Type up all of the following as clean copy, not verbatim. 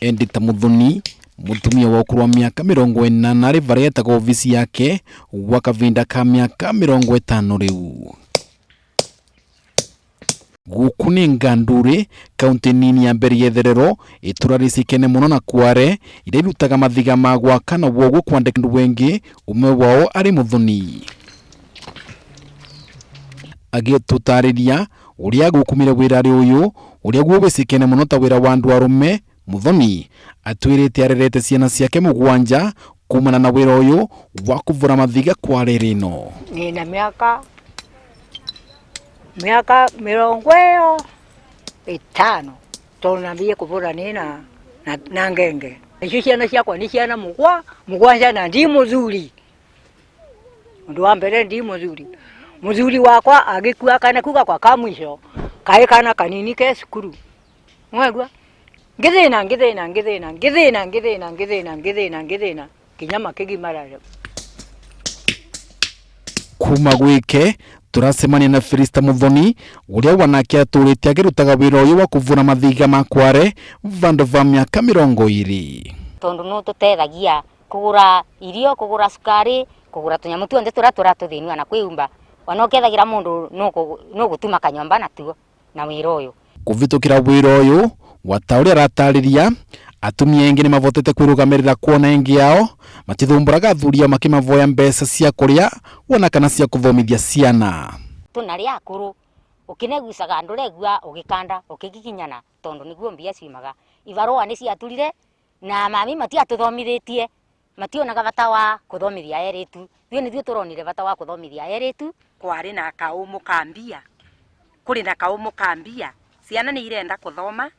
Endi ta Muthoni, mutumia wa ũkũrũ wa mĩaka 40 arĩ varĩa etagwo obici yake gwa kavinda ka mĩaka 50 rĩu. Gũkũ nĩ Ngandurĩ, kaunti nini ya mbere ya itherero, itũra rĩcikene mũno na Kware, iria irutaga mathiga ma gwaka na woguo kwandĩka andũ aingĩ, ũmwe wao arĩ Muthoni. Agĩtũtarĩria ũrĩa agũkumire wĩra-rĩ ũyũ, ũrĩa guo wĩcikene mũno ta wĩra wa andũ arũme, Muthoni atwĩrĩte arerete ciana ciake 7 kumana na wĩra ũyũ wa kũvũra mathiga Kware rĩno. Nina miaka 50 tondu nambie kuvura nina na ngenge. Icio ciana ciakwa ni ciana 7 na ndi muthuri. Undu wa mbere ndi muthuri. Muthuri wakwa agikua kana kau gakwa ka mwico kai kana kanini ke cukuru. Nwegua? Ngithina ngithina ngithina ngithina ngithina ngithina ngithina ngithina nginya makigimara riu. Kuma gwike turacemania na Felista Muthoni uria wanake aturite agirutaga wira uyu wa kuvura mathiga ma Kware vandu va miaka 20. Tondu no tutethagia kugura irio, kugura cukari, kugura tunyamu tuonthe turia turatuthinua na kwiyumba, ona ukethagira mundu nugutuma kanyomba natuo na wira uyu. Kuvitukira wira uyu wata uria aratariria, atumia aingi ni mavotete kwirugamirira kuona aingi yao matithumburaga athuri ao makimavoya mbeca cia kuria wona kana cia kuthomithia ciana. Tuna aria akuru ukinegucaga nduregua ugikanda ukigiginyana tondu niguo mbia ciumaga. Ibarua ni ciaturire na mami matiatuthomithitie, mationaga bata wa kuthomithia eritu. Ithuĩ nithuĩ turonire bata wa kuthomithia eritu. Kwari na kaumu ka mbia, kuri na kaumu ka mbia, ciana ni irenda kuthoma,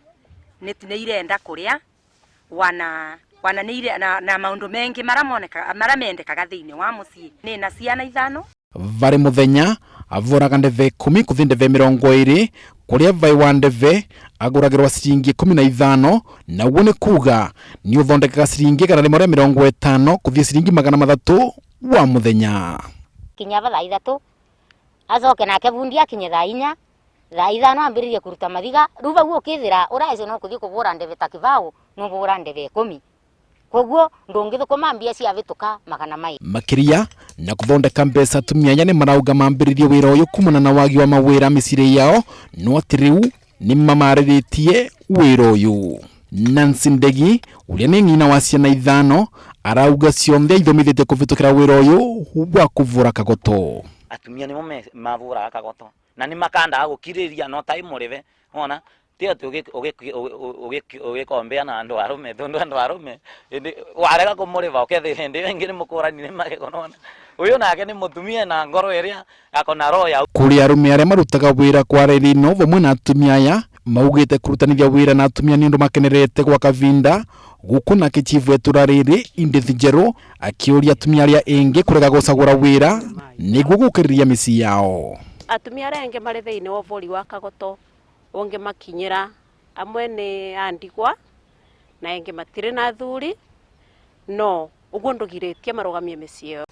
ni irenda kuria, wana ni ire, na maundu mengi mara moneka, mara mendekaga thiini wa mucii. Ni na ciana 5. Vari muthenya avuraga ndeve 10 kuthi ndeve 20, kuria vai wa ndeve aguragirwa ciringi 15, na uguo ni kuga ni uthondekaga ciringi 150 kuthie ciringi 300 wa muthenya. Kinya va thaa 3 acoke nake bundi akinye thaa 4, thaa 5 ambiririe kuruta mathiga. Riu vau ukithira uraico no kuthie kuvura ndeve ta kibao, nuvura ndeve 10. Koguo ndungithukuma mbia cia vituka 200. Makiria na kuthondeka mbeca atumia aya ni marauga mambiririe wira uyu kumana na wagi wa mawira miciri yao, no ati riu ni mamariritie wira uyu. Nancy Ndegi uria ni ng'ina wa ciana 5 arauga cionthe ithomithĩtie kũvĩtũkĩra wĩra ũyũ wa kũvũra kagoto. Atumia nĩmo mavũraga kagoto na nĩ makandaga gũkirĩria no tai mũrĩve, wona ti atĩ ũgĩkombea na andũ arũme, tondũ andũ arũme hĩndĩ warega kũmũrĩva ũkethĩra hĩndĩ ĩyo ĩngĩ nĩ mũkũranire magego, nona ũyũ nake nĩ mũtumia na ngoro ĩrĩa akona roho ya Kũrĩ arũme arĩa marutaga wĩra Kware rĩno vamwe na atumia aya maugĩte kũrutanithia wĩra na atumia nĩ ũndũ makenerete gwa kavinda. Gũkũ nake chifu etũra rĩrĩ Edith Njerũ akĩũria atumia arĩa ĩngĩ kũrega gũcagũra wĩra nĩguo gũkĩrĩria mĩciĩ yao. Atumia arĩa angĩ marĩ thĩinĩ wa ũbũri wa kagoto ũngĩmakinyĩra, amwe nĩ a ndigwa na angĩ matirĩ na athuri, no ũguo ndũgirĩtie marũgamie mĩciĩ yao.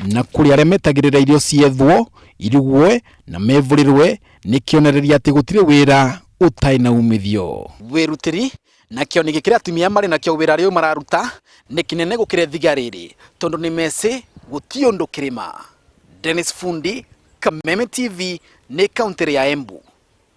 Na kũrĩ arĩa metagĩrĩra irio ciethwo irugwe na mevũrĩrwe nĩ kĩonereria atĩ gũtirĩ wĩra ũtarĩ na umithio. Wĩrutĩri na kĩoneki kĩrĩa atumia marĩ nakĩo wĩra rĩu mararuta nĩ kĩnene gũkĩra ithiga rĩrĩ, tondũ nĩ mecĩ gũtirĩ ũndũ kĩrĩma. Dennis Fundi, Kameme TV, nĩ kaũntĩ ya Embu.